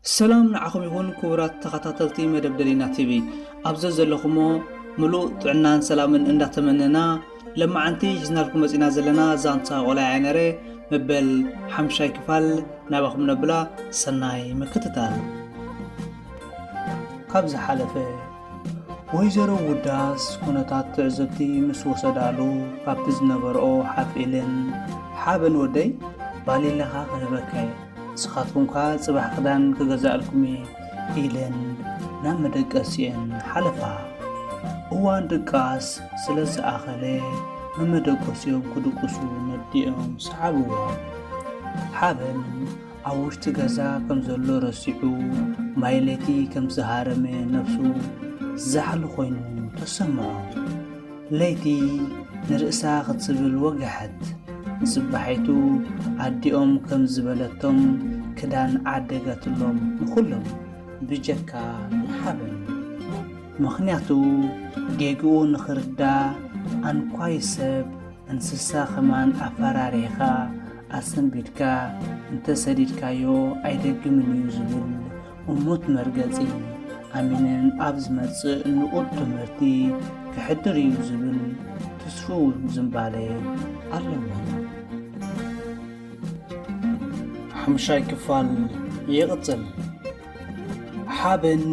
ሰላም ንዓኹም ይኹን ክቡራት ተኸታተልቲ መደብ ደሊና ቲቪ። ኣብ ዘዘለኹሞ ምሉእ ጥዕናን ሰላምን እንዳተመነና፣ ለማዓንቲ ሒዝናልኩም መጺና ዘለና ዛንታ ቆልዓ ኣይነረ መበል ሓምሻይ ክፋል ናባኹም ነብላ። ሰናይ ምክትታል። ካብ ዝሓለፈ ወይዘሮ ውዳስ ኩነታት ትዕዝብቲ ምስ ወሰዳሉ፣ ካብቲ ዝነበርኦ ሓፍ ኢለን፣ ሓበን ወደይ፣ ባሊላኻ ክህበካ እየ፣ ንስኻትኩምካ ጽባሕ ክዳን ክገዛእልኩም እየ ኢለን ናብ መደቀሲአን ሓለፋ። እዋን ድቃስ ስለ ዝኣኸለ፣ ንመደቀሲኦም ክድቅሱ ነዲኦም ሰዓብዎ። ሓበን ኣብ ውሽጢ ገዛ ከም ዘሎ ረሲዑ፣ ማይ ለይቲ ከም ዝሃረመ ነፍሱ ዛሕሊ ኮይኑ ተሰምዖ። ለይቲ ንርእሳ ክትብል ወግሐት። ንጽባሒቱ ኣዲኦም ከም ዝበለቶም ክዳን ዓደገትሎም ንኹሎም፣ ብጀካ ንሓበን። ምኽንያቱ ጌግኡ ንኽርዳእ ኣንኳይ ሰብ እንስሳ ከማን ኣፈራሪሕካ ኣሰንቢድካ እንተሰዲድካዮ ኣይደግምን እዩ ዝብል እሙት መርገጺ ኣሚነን ኣብ ዝመጽእ ንኡድ ትምህርቲ ክሕድር እዩ ዝብል ትስፉው ዝንባሌ ኣለወን። ሓምሻይ ክፋል ይቕጽል። ሓበን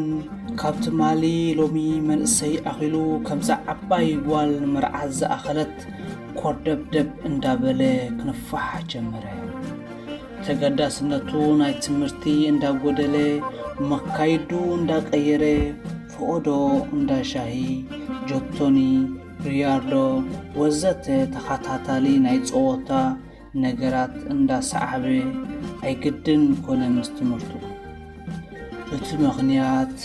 ካብ ትማሊ ሎሚ መንእሰይ ኣኺሉ ከምዛ ዓባይ ጓል ንመርዓ ዝኣኸለት ኮርደብደብ እንዳበለ ክንፋሕ ጀመረ። ተገዳስነቱ ናይ ትምህርቲ እንዳጎደለ፣ መካይዱ እንዳቀየረ፣ ፈቐዶ እንዳ ሻሂ፣ ጆቶኒ፣ ቢልያርዶ ወዘተ ተኸታታሊ ናይ ጸወታ ነገራት እንዳሰዓበ ኣይግድን ኮነ ምስ ትምህርቱ። እቲ ምኽንያት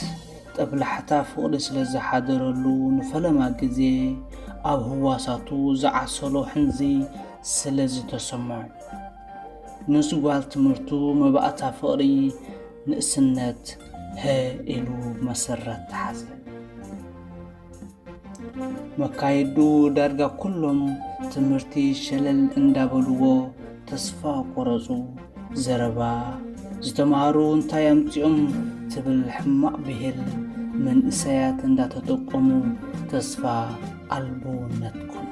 ጠብላሕታ ፍቕሪ ስለ ዝሓደረሉ ንፈለማ ግዜ ኣብ ህዋሳቱ ዝዓሰሎ ሕንዚ ስለ ዝተሰምዖ፣ ምስ ጓል ትምህርቱ መባእታ ፍቕሪ ንእስነት ሀ ኢሉ መሰረት ተሓዘ። መካየዱ ዳርጋ ኩሎም ትምህርቲ ሸለል እንዳበልዎ ተስፋ ቆረጹ። ዘረባ፣ ዝተምሃሩ እንታይ ኣምጺኦም ትብል ሕማቕ ብሂል መንእሰያት እንዳተጠቀሙ ተስፋ ኣልቦነት ኮኑ።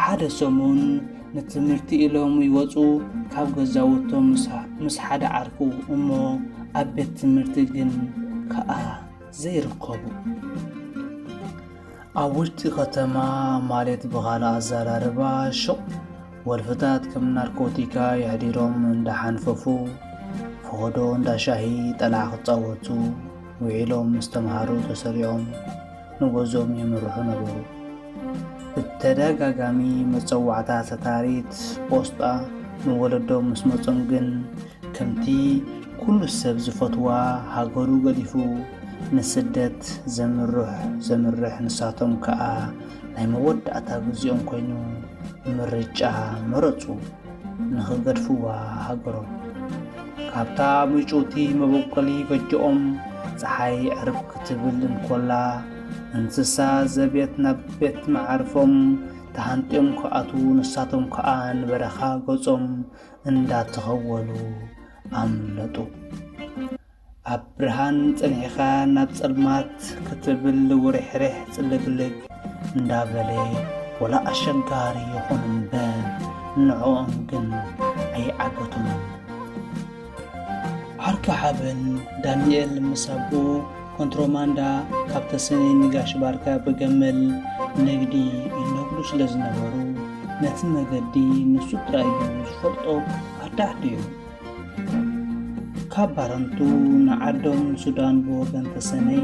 ሓደ ሰሙን ንትምህርቲ ኢሎም ይወጹ ካብ ገዛውቶም ምስ፣ ምስ ሓደ ዓርኩ እሞ ኣብ ቤት ትምህርቲ ግን ከኣ ዘይርከቡ። ኣብ ውሽጢ ከተማ ማለት ብኻልእ ኣዘራርባ ሹቕ ወልፍታት ከም ናርኮቲካ የሕዲሮም እንዳሓንፈፉ ፈቐዶ እንዳ ሻሂ ጠላዕ ክጻወቱ ውዒሎም ምስ ተምሃሮ ተሰሪዖም ንገዝኦም የምርሑ ነበሩ። ብተደጋጋሚ መጸዋዕታ ሰታሪት ፖስጣ ንወለዶም ምስ መጾም ግን ከምቲ ኩሉ ሰብ ዝፈትዋ ሃገሩ ገዲፉ ንስደት ዘምርሕ ዘምርሕ ንሳቶም ከኣ ናይ መወዳእታ ግዜኦም ኮይኑ ምርጫ መረጹ። ንኽገድፍዋ ሃገሮም። ካብታ ምጭውቲ መበቆሊ ጎጆኦም ጸሓይ ዕርብ ክትብል እንኮላ፣ እንስሳ ዘቤት ናብ ቤት መዓርፎም ተሃንጥዮም ክኣትዉ፣ ንሳቶም ከኣ ንበረኻ ገጾም እንዳተኸወሉ ኣምለጡ። ኣብ ብርሃን ጸኒሕኻ ናብ ጸልማት ክትብል ውርሕርሕ ጽልግልግ እንዳበለ፣ ወላ ኣሸጋሪ ይኹን እምበር፣ ንዕኦም ግን ኣይዓገቶምን። ዓርኪ ሓበን ዳንኤል ምስ ኣቦኡ ኮንትሮማንዳ ካብ ተሰነይ ንጋሽ ባርካ ብገመል ንግዲ ይነግዱ ስለ ዝነበሩ፣ ነቲ መገዲ ንሱ ጥራይ እዩ ዝፈልጦ። ኣዳሕዲኡ ካብ ባረንቱ ንዓዶም ሱዳን ብወገን ተሰነይ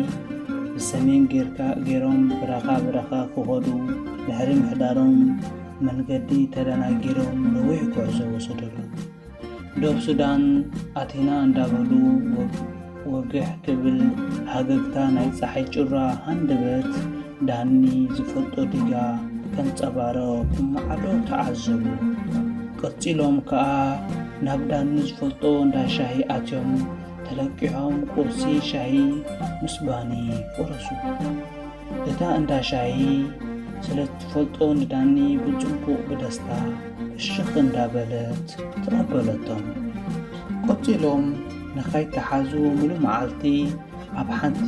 ብሰሜን ጌርካ ገይሮም ብረኻ በረኻ ክኸዱ ድሕሪ ምሕዳሮም መንገዲ ተደናጊሮም ነዊሕ ጉዕዞ ወሰደሎም። ዶብ ሱዳን ኣቲና እንዳበሉ ወግ-፣ ወግሕ ክብል ሃገግታ ናይ ጸሓይ ጩራ ሃንደበት ዳኒ ዝፈልጦ ዲጋ ከንጸባርቕ ብማዕዶ ተዓዘቡ። ቀጺሎም ከኣ ናብ ዳኒ ዝፈልጦ እንዳ ሻሂ ኣትዮም ተለቂሖም ቁርሲ ሻሂ ምስ ባኒ ቆረሱ። እታ እንዳ ሻሂ ስለ እትፈልጦ ንዳኒ ብጽቡቕ ብደስታ ፍሽኽ እንዳበለት ተቐበለቶም። ቀጺሎም ንኸይተሓዙ ምሉእ መዓልቲ ኣብ ሓንቲ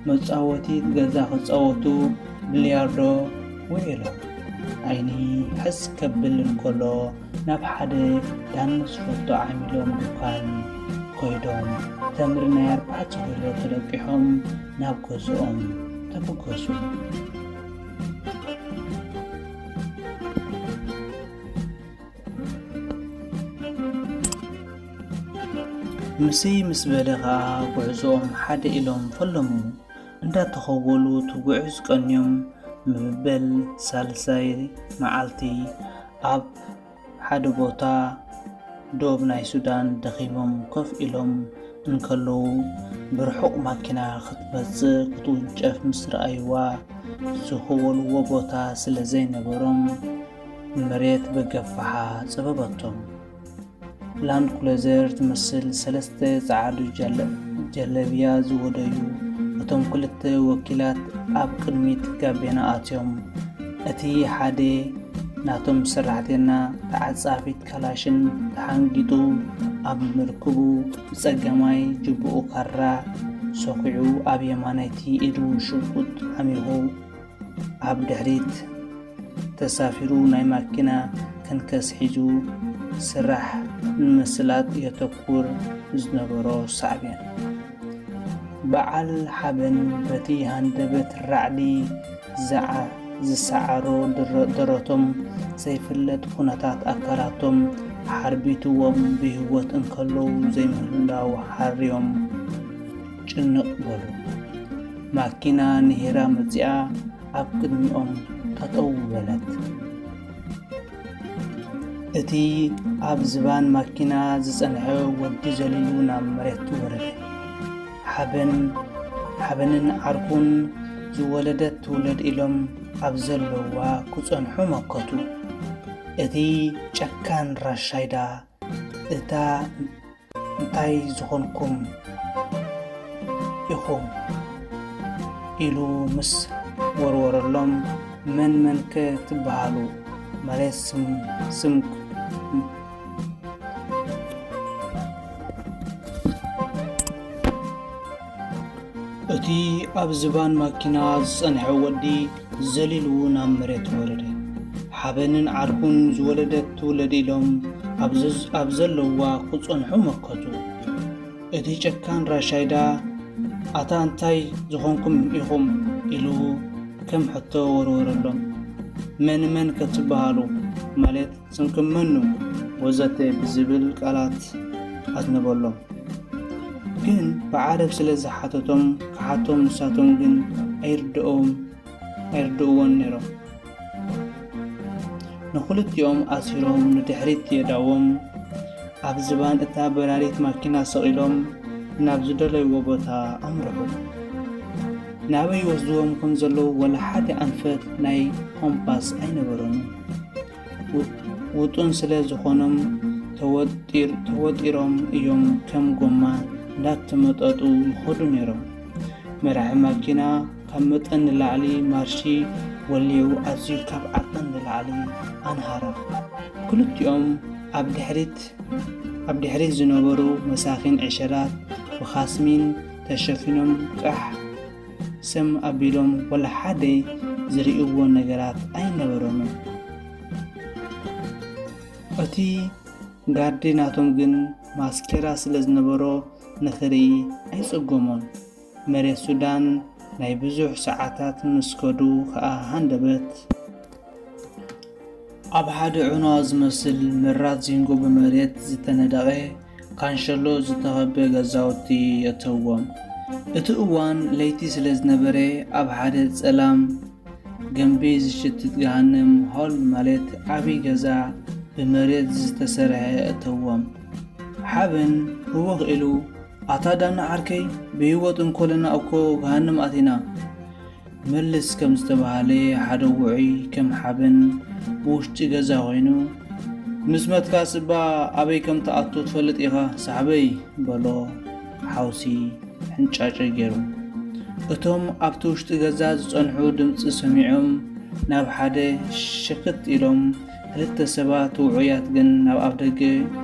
መጻወቲት ገዛ ክጻወቱ ቢልያርዶ ውዒሎም። ዓይኒ ሕስ ከብል እንከሎ ናብ ሓደ ዳኒ ዝፈቶ ዓሚሎም ድኳን ከይዶም ተምሪ ናይ ኣርባዕተ ኪሎ ተለቂሖም ናብ ገዝኦም ተበገሱ። ምስይ ምስ በለ ኸኣ ጉዕዞኦም ሓደ ኢሎም ፈለሙ። እንዳተኸወሉ ትጉዕዝ ቀንዮም ምብል ሳልሳይ መዓልቲ ኣብ ሓደ ቦታ ዶብ ናይ ሱዳን ደኺሞም ኮፍ ኢሎም እንከለዉ ብርሑቕ ማኪና ክትመጽእ ክትውንጨፍ ምስ ረኣይዋ ዝኸወልዎ ቦታ ስለ ዘይነበሮም መሬት ብገፋሓ ጸበበቶም። ላንድ ክሩዘር ትመስል ሰለስተ ጸዓዱ ጀለ-፣ ጀለብያ ዝወደዩ እቶም ክልተ ወኪላት ኣብ ቅድሚት ጋቤና ኣትዮም። እቲ ሓደ ናቶም ሰራሕተኛ ተዓጻፊት ካላሽን ተሓንጊጡ ኣብ ምርኩቡ ብጸጋማይ ጅብኡ ካራ ሰኪዑ ኣብ የማናይቲ ኢዱ ሽጉጥ ዓሚኹ ኣብ ድሕሪት ተሳፊሩ ናይ ማኪና ከንከስ ሒዙ ስራሕ ንምስላጥ የተኩር ዝነበሮ ሳዕቤን። በዓል ሓበን በቲ ሃንደበት ራዕዲ ዝዓ-፣ ዝሰዓሮ ድረ-፣ ደረቶም ዘይፍለጥ ኩነታት ኣካላቶም ሓርቢትዎም ብህይወት እንከለዉ ዘይምህላው ሓርዮም ጭንቕ በሉ። ማኪና ንሂራ መጺኣ ኣብ ቅድሚኦም ጠጠው በለት። እቲ ኣብ ዝባን ማኪና ዝጸንሐ ወዲ ዘሊሉ ናብ መሬት ወረደ። ሓበን፣ ሓበንን ዓርኩን ዝወለደት ትውለድ ኢሎም ኣብ ዘለዋ ክጸንሑ መከቱ። እቲ ጨካን ራሻይዳ እታ እንታይ ዝኾንኩም ኢኹም? ኢሉ ምስ ወርወረሎም፣ መን መንከ ትበሃሉ? ማለት ስም፣ ስም፣ እቲ ኣብ ዝባን ማኪና ዝጸንሐ ወዲ ዘሊሉ ናብ መሬት ወረደ። ሓበንን ዓርኩን ዝወለደት ትውለድ ኢሎም ኣብ ዘዝ-፣ ኣብ ዘለዋ ክጸንሑ መከቱ። እቲ ጨካን ራሻይዳ፣ ኣታ እንታይ ዝኾንኩም ኢኹም? ኢሉ ከም ሕቶ ወርወረሎም። መን መን ከ ትበሃሉ? ማለት ስምኩም መኑ? ወዘተ ብዝብል ቃላት ኣዝነበሎም። ግን ብዓረብ ስለ ዝሓተቶም ክሓቶም ንሳቶም ግን ኣይርድኦም-፣ ኣይርድእዎን ነይሮም። ንኽልቲኦም ኣሲሮም ንድሕሪት የእዳዎም ኣብ ዝባን እታ በራሪት ማኪና ሰቒሎም ናብ ዝደለይዎ ቦታ ኣምርሑ። ናበይ ይወስድዎም ከም ዘለዉ ወላ ሓደ ኣንፈት ናይ ኮምፓስ ኣይነበሮምን። ው-፣ ውጡን ስለ ዝኾኖም ተወጢር-፣ ተወጢሮም እዮም ከም ጎማ እንዳተመጠጡ ይኸዱ ነይሮም። መራሒ ማኪና ካብ መጠን ንላዕሊ ማርሺ ወልዩ ኣዝዩ ካብ ዓቐን ንላዕሊ ኣንሃራ። ክልቲኦም ኣብ ድሕሪት፣ ኣብ ድሕሪት ዝነበሩ መሳኺን ዕሸላት ብኻስሚን ተሸፊኖም ቃሕ ሰም ኣቢሎም ወላ ሓደ ዝርእይዎ ነገራት ኣይነበሮምን። እቲ ጋርዲ ናቶም ግን ማስኬራ ስለ ዝነበሮ ንኽርኢ ኣይጸገሞን። መሬት ሱዳን ናይ ብዙሕ ሰዓታት ምስ ከዱ ከኣ ሃንደበት ኣብ ሓደ ዑና ዝመስል ምራት ዚንጎ ብመሬት ዝተነደቐ ካንሸሎ ዝተኸበ ገዛውቲ የእተዎም። እቲ እዋን ለይቲ ስለ ዝነበረ ኣብ ሓደ ጸላም ገምቢ ዝሽትት ገሃነም ሆል ማለት ዓቢ ገዛ ብመሬት ዝተሰርሐ እተዎም። ሓበን ህውኽ ኢሉ፣ ኣታ ዳና ዓርከይ፣ ብህይወት እንኮለና እኮ ገሃነም ኣቲና። መልስ ከም ዝተባህለ ሓደ ውዑይ ከም ሓበን ብውሽጢ ገዛ ኮይኑ፣ ምስ መትካስ እባ ኣበይ ከም ትኣቱ ትፈልጥ ኢኻ ሳሕበይ፣ በሎ ሓውሲ ሕንጫጨ ገይሩ። እቶም ኣብቲ ውሽጢ ገዛ ዝጸንሑ ድምጺ ሰሚዖም ናብ ሓደ ሽክት ኢሎም፣ ክልተ ሰባት ውዑያት ግን ናብ ኣፍደገ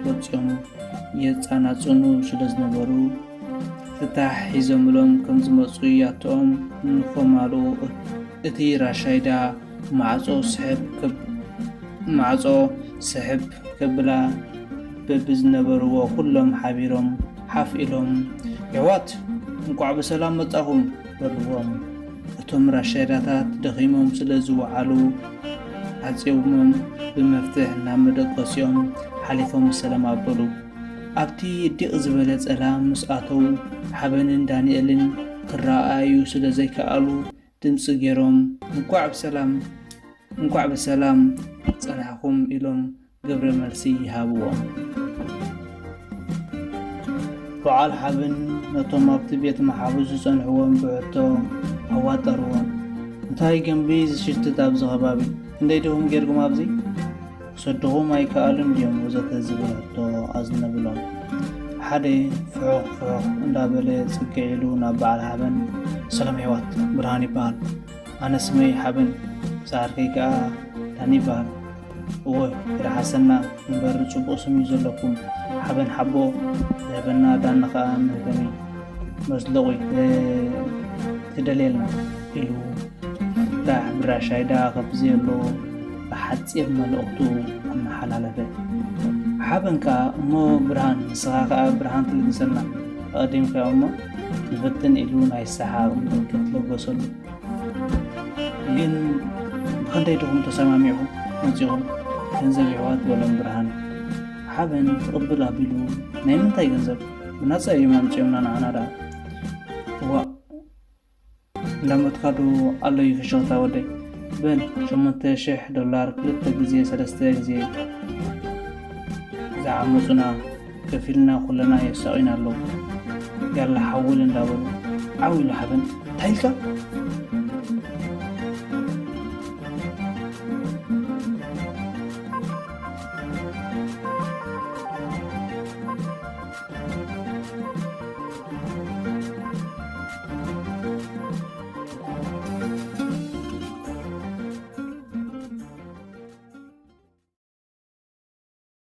ወጺኦም የጻናጽኑ ስለ ዝነበሩ፣ ፍታሕ ሒዞምሎም ከም ዝመጹ ያትኦም ንኸማልኡ፣ እቲ ራሻይዳ ማዕጾ ስሕብ ክብ-፣ ማዕጾ ስሕብ ከብላ በብዝነበርዎ ኩሎም ሓቢሮም ሓፍ ኢሎም፣ "የሕዋት፣ እንቋዕ ብሰላም መጻኹም!" በልዎም። እቶም ራሻይዳታት ደኺሞም ስለ ዝወዓሉ፣ ዓጽዮሞም ብመፍትሕ ናብ መደቀሲኦም ሓሊፎም ሰላም ኣበሉ። ኣብቲ ዲቕ ዝበለ ጸላም ምስ ኣተዉ፣ ሓበንን ዳንኤልን ክረኣዩ ስለ ዘይከኣሉ፣ ድምጺ ገይሮም፣ "እንቋዕ ብሰላም፣ እንቋዕ ብሰላም ጸናሕኩም" ኢሎም ግብረ መልሲ ይሃብዎም። በዓል ሓበን ነቶም ኣብቲ ቤት መሓብስ ዝጸንሕዎም ብሕቶ ኣዋጠርዎም። "እንታይ ገንቢ ዝሽትት ኣብዚ ከባቢ? ክንደይ ዲኹም ጌርኩም ኣብዚ? ክሰድኹም ኣይከኣሉን ድዮም?" ወዘተ ዝብል ሕቶ ኣዝነብሎም። ሓደ ፍሑኽ ፍሑኽ እንዳበለ ጽግዕ ኢሉ ናብ በዓል ሓበን፣ "ሰላም ኣሕዋት፣ ብርሃን ይበሃል። ኣነ ስመይ ሓበን፣ ዝዓርከይ ከኣ ዳኒ ይበሃል። እወ፣ ይርሓሰና እምበር ጽቡቕ ስም እዩ ዘለኩም። ሓበን ሓቦ ዝህበና፣ ዳኒ ከኣ መህተሚ መዝለቑ፣ እ፣ ትደልየልና" ኢሉ ዳሕ ብራሻይዳ ከብዘየሎ ብሓጺር መልእኽቱ ኣመሓላለፈ። ሓበን ከኣ፣ "እሞ ብርሃን፣ ንስኻ ከኣ ብርሃን ትልግሰና፣ ኣቐዲምካዮ እሞ ንፍትን" ኢሉ ናይ ሰሓቕ ምልክት ለገሰሉ። "ግን ብኸንደይ ዲኹም ተሰማሚዕኹም መጺኹም? ገንዘብ የሕዋት" በሎም ብርሃነ። ሓበን ትቕብል ኣቢሉ፣ "ናይ ምንታይ ገንዘብ? ብናጻ እዮም ኣምጺኦምና ንዓና ደኣ። እዋእ፣ እንዳሞትካ ዶ ኣሎ እዩ ፍሽኽታ ወደይ? በል ሸሞንተ ሽሕ ዶላር ክልተ ግዜ ሰለስተ ግዜ ዝዓመጹና ከፊልና ኩለና የሳቑዩና ኣለዉ። ያላ ሓውል" እንዳበሉ ዓው ኢሉ ሓበን፣ "እንታይ ኢልካ?